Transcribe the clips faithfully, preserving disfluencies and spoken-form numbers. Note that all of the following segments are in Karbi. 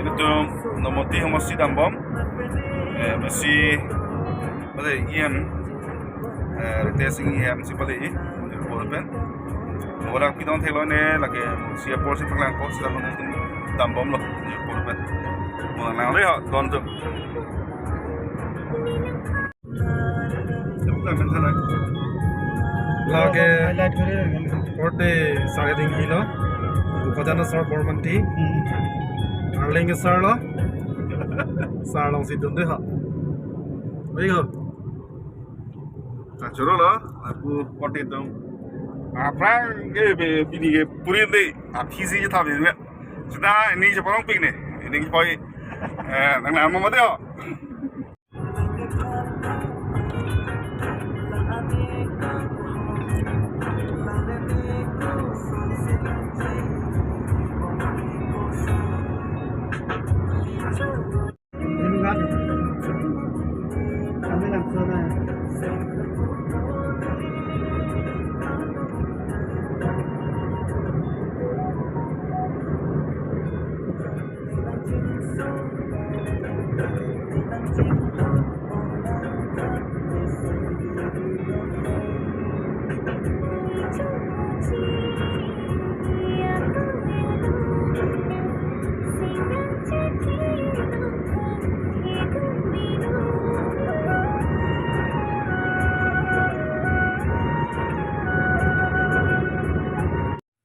Itum Nomoti homosti dambom. Eh, mesi, mane E M, eh, Ritesh Enghi E M si pale i, Manjipur pen. Bola pidong thelo ne, lake si apor si panglang ko, sila kono itum dambomlo, Manjipur pen. Mo lang le ho, don tu. Lake korte sar keding helo. Khajana sar Bormanthi. Arleng sar lo. Sar along si dunde ha. Oi ho. Kachoro lo, aku korte tum. Aphrang ke be pini ke puri de. Aphi si tha be. Sudah ini siapa orang pik nih. Ini poi. Eh, nang nama mati ho.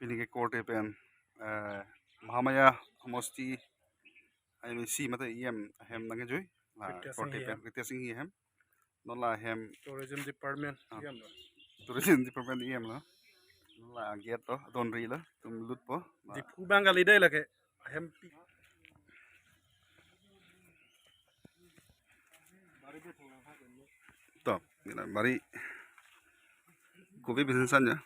Pini ke korte pen, eh, Mahamaya homosti I M C mate E M ahem nangkejui. La Ritesh korte Enghi pen ahem. Ritesh Enghi ahem. Non la ahem Tourism Department, ah, E M lo. Tourism Department E M lo. Non la gate lo, donri lo, itum lutpo. La Diphu bang kali dei lake. Ahem pi. To, gina mari. Kopi bisin san ya.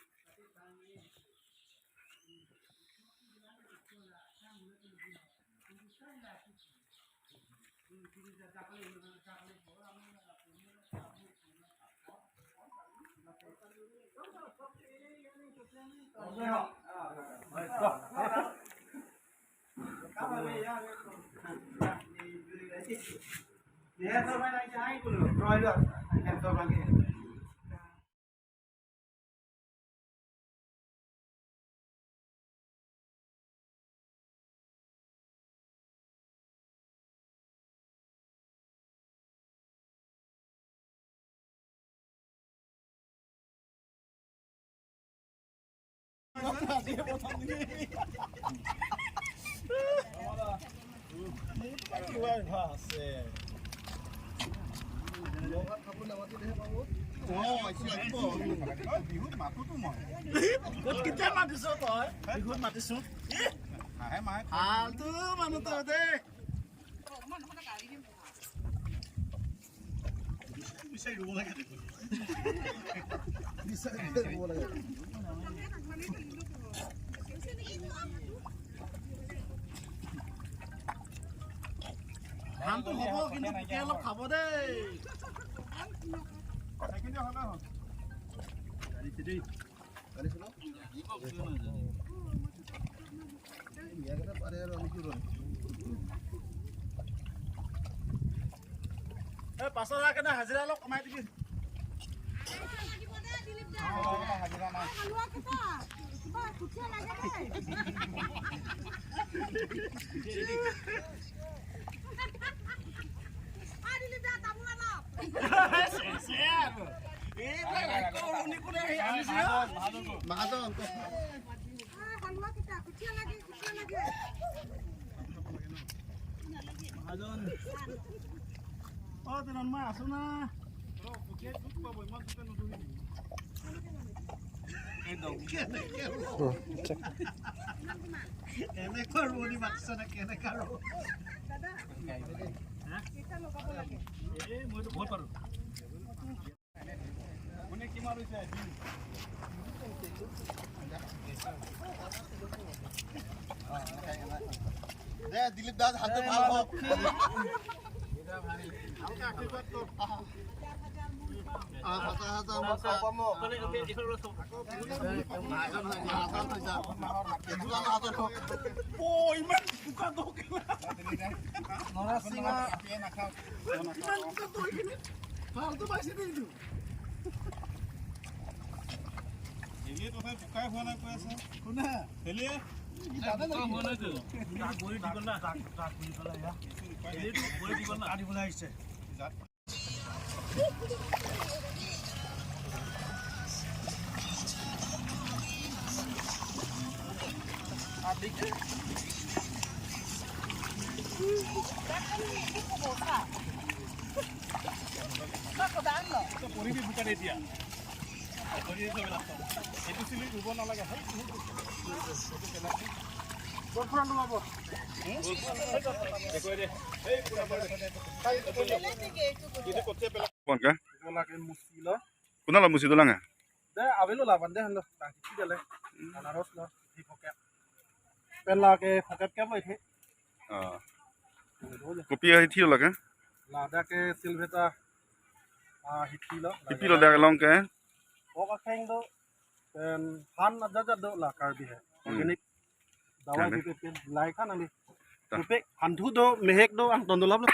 Biহুত মাতিছো তই, বিহুত মাতিছো। ফাল্টু মানুহ তই দেই। বিচাৰি দিব লাগে। বিচাৰি দিব লাগে। ধানটো হ'ব, কিন্তু পোকে অলপ খাব দেই। এই পাঁচশ টকা কেনে হাজিৰা অলপ কমাই দিবি। মহাজন। অ, তেনে মই আছো না। একদম। কেনেকে হ'ব? এনেকৈ ৰোৱনী মাতিছে নে, কেনেকে হ'ব? হা? এই, মইতো বহুত পাৰো। দে, দিলীপ দাস, হাতে ভাল হওক। Ah, hata, hata, hata. Pale, okay, ikhon lo so. Oh, iman buka dok. Norasing ah. Iman buka dok ini. Hal tu masih itu. Ini tuh saya buka, mana kuasa? Kuna? Ini ya? Kita ada lagi. Mana itu? Ini boleh di mana? Ini boleh di mana? Di mana sih? Pon ka? Lake musi lo. Kuna la musi dolang ya? De, avelo laban de, lo. Tang kiki de le. Anaros lo. Di pocket. Pen lake pocket kep lo ithi. Ah. Kopi ahithi lo lake? Ladak ke Silveta. Ah, hithi lo. Hithi lo dak along ke? Oka keng do. Pen han aja aja do la Karbi hai. Hmm. Organic. Dawai. Kane? Pipe pen. Lai kan ali. Ta. Pipe hanthu do, mehek do, angton do lap lo.